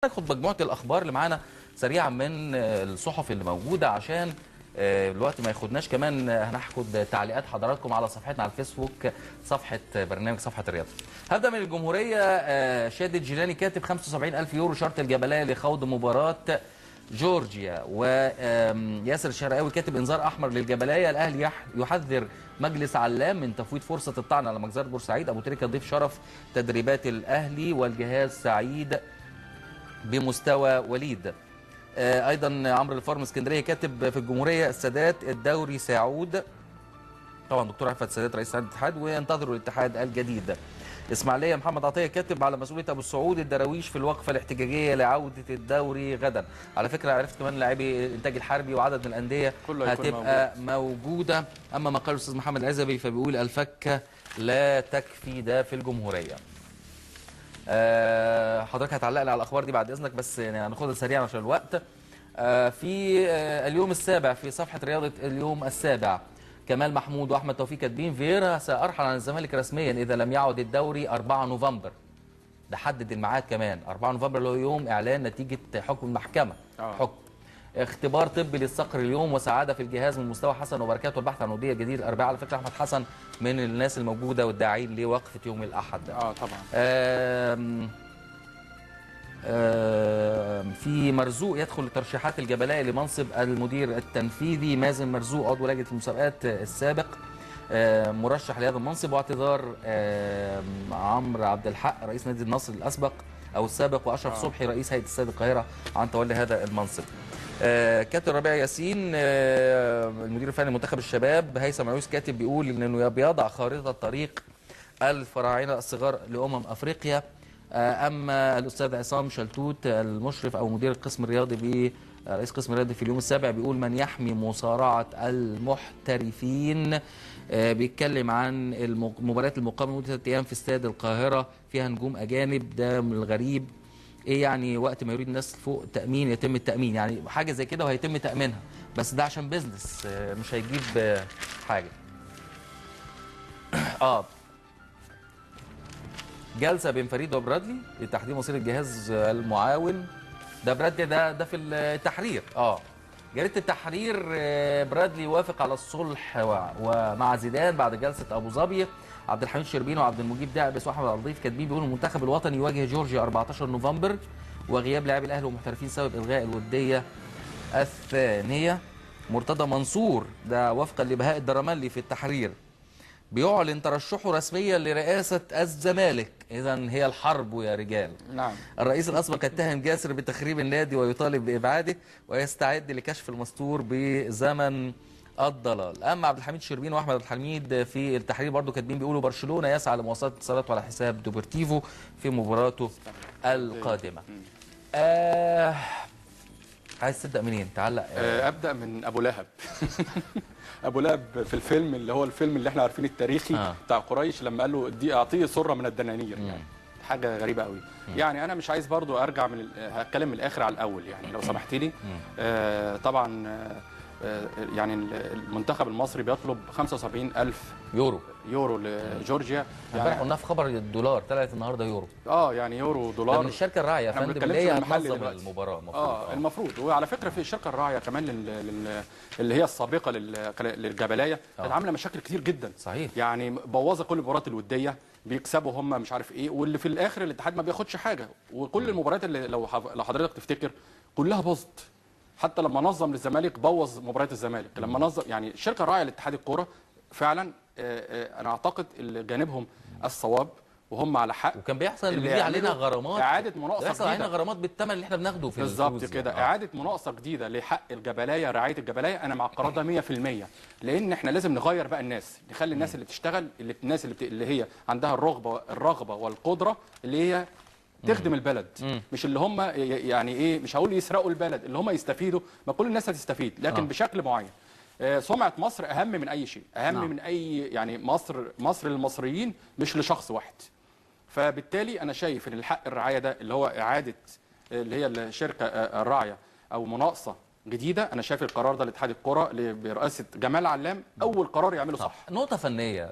ناخد مجموعة الأخبار اللي معانا سريعا من الصحف اللي موجودة عشان الوقت ما ياخدناش. كمان هناخد تعليقات حضراتكم على صفحتنا على الفيسبوك، صفحة برنامج صفحة الرياضة. هبدأ من الجمهورية. شادي الجيلاني كاتب 75,000 يورو شرط الجبلاية لخوض مباراة جورجيا. وياسر الشرقاوي كاتب انذار احمر للجبلايه، الاهلي يحذر مجلس علام من تفويت فرصة الطعن على مجزرة بورسعيد. ابو تريكه ضيف شرف تدريبات الاهلي والجهاز سعيد بمستوى وليد. ايضا عمرو الفارم اسكندرية كاتب في الجمهورية السادات الدوري سيعود، طبعا دكتور عفت السادات رئيس الاتحاد، وينتظروا الاتحاد الجديد. اسماعيليه محمد عطية كاتب على مسؤولية ابو السعود الدراويش في الوقفة الاحتجاجية لعودة الدوري غدا. على فكرة عرفت كمان لاعبي الانتاج الحربي وعدد من الاندية هتبقى موجودة. اما ما قال الاستاذ محمد العزبي فبيقول الفكه لا تكفي، ده في الجمهورية. حضرتك هتعلق لي على الاخبار دي بعد اذنك، بس يعني هناخدها سريعا عشان الوقت. في اليوم السابع في صفحة رياضة اليوم السابع، كمال محمود واحمد توفيق كاتبين فييرا سارحل عن الزمالك رسميا اذا لم يعد الدوري 4 نوفمبر. ده حدد الميعاد كمان 4 نوفمبر اللي هو يوم اعلان نتيجة حكم المحكمة. حكم اختبار طبي للصقر اليوم وسعادة في الجهاز من مستوى حسن وبركاته والبحث عن وديه جديد الاربعاء. على فكرة احمد حسن من الناس الموجودة والداعين لوقفه يوم الاحد. طبعا. في مرزوق يدخل ترشيحات الجبلاء لمنصب المدير التنفيذي. مازن مرزوق عضو لجنة المسابقات السابق مرشح لهذا المنصب، واعتذار عمرو عبد الحق رئيس نادي النصر الاسبق او السابق واشرف صبحي رئيس هيئة استاد القاهرة عن تولي هذا المنصب. كابتن ربيع ياسين المدير الفني لمنتخب الشباب. هيثم عيوس كاتب بيقول انه بيضع خارطة طريق الفراعنة الصغار لامم افريقيا. اما الاستاذ عصام شلتوت المشرف او مدير القسم الرياضي رئيس قسم الرياضي في اليوم السابع بيقول من يحمي مصارعه المحترفين. بيتكلم عن المباريات المقامة لمدة 3 ايام في استاد القاهرة فيها نجوم اجانب. ده من الغريب، ايه يعني وقت ما يريد الناس فوق تامين يتم التامين، يعني حاجة زي كده وهيتم تامينها، بس ده عشان business مش هيجيب حاجة. جلسه بين فريد وبرادلي لتحديد مصير الجهاز المعاون. ده برادلي ده في التحرير. جريدة التحرير، برادلي وافق على الصلح ومع زيدان بعد جلسه ابو ظبي. عبد الحميد شربين وعبد المجيب دعبس واحمد عبد اللطيف كاتبين بيقولوا المنتخب الوطني يواجه جورجيا 14 نوفمبر، وغياب لاعبي الاهلي ومحترفين سبب الغاء الودية الثانية. مرتضى منصور ده وفقا لبهاء الدرملي في التحرير بيعلن ترشحه رسميا لرئاسة الزمالك. إذا هي الحرب يا رجال. نعم. الرئيس الأسبق يتهم جاسر بتخريب النادي ويطالب بإبعاده ويستعد لكشف المستور بزمن الضلال. أما عبد الحميد شربين وأحمد عبد الحميد في التحرير برضو كاتبين بيقولوا برشلونة يسعى لمواصلة اتصالاته على حساب دوبرتيفو في مباراته القادمة. عايز تبدأ منين؟ تعلق. أبدأ من أبو لهب. أبو لهب في الفيلم اللي هو الفيلم اللي احنا عارفين التاريخي بتاع قريش، لما قال له دي أعطيه سرة من الدنانير. يعني حاجة غريبة قوي. يعني أنا مش عايز برضو أرجع من هتكلم من الآخر على الأول، يعني لو سمحت لي. طبعا يعني المنتخب المصري بيطلب 75,000 يورو لجورجيا. امبارح قلنا في خبر الدولار طلعت النهارده يورو. يعني يورو دولار. من الشركة الراعيه يا فندم اللي هي هتنظم المباراة المفروض. المفروض. وعلى فكرة في الشركة الراعيه كمان اللي هي السابقة للجبلايه كانت عامله مشاكل كتير جدا. صحيح. يعني بوظه كل المباريات الودية، بيكسبوا هم مش عارف ايه، واللي في الاخر الاتحاد ما بياخدش حاجة، وكل المباريات اللي لو حضرتك تفتكر كلها باظت. حتى لما نظم للزمالك بوظ مباريات الزمالك، لما نظم يعني الشركة الراعيه لاتحاد الكورة فعلا انا اعتقد اللي جانبهم الصواب وهم على حق. وكان بيحصل اللي بيجي علينا غرامات، اعاده مناقصه جديدة، بيحصل علينا غرامات بالثمن اللي احنا بناخده في بالظبط كده. يعني. اعاده مناقصه جديدة لحق الجبلايه، رعاية الجبلايه، انا مع القرار ده 100%، لان احنا لازم نغير بقى الناس، نخلي الناس اللي بتشتغل، اللي الناس اللي هي عندها الرغبة والقدرة اللي هي تخدم البلد. مش اللي هم يعني ايه، مش هقول يسرقوا البلد، اللي هم يستفيدوا، ما كل الناس هتستفيد لكن بشكل معين. سمعة مصر اهم من اي شيء، اهم من اي، يعني مصر للمصريين مش لشخص واحد. فبالتالي انا شايف ان الحق الرعاية ده اللي هو اعاده اللي هي الشركة الراعيه او مناقصه جديدة، انا شايف القرار ده لاتحاد الكره برئاسة جمال علام اول قرار يعمله صح. نقطة فنية.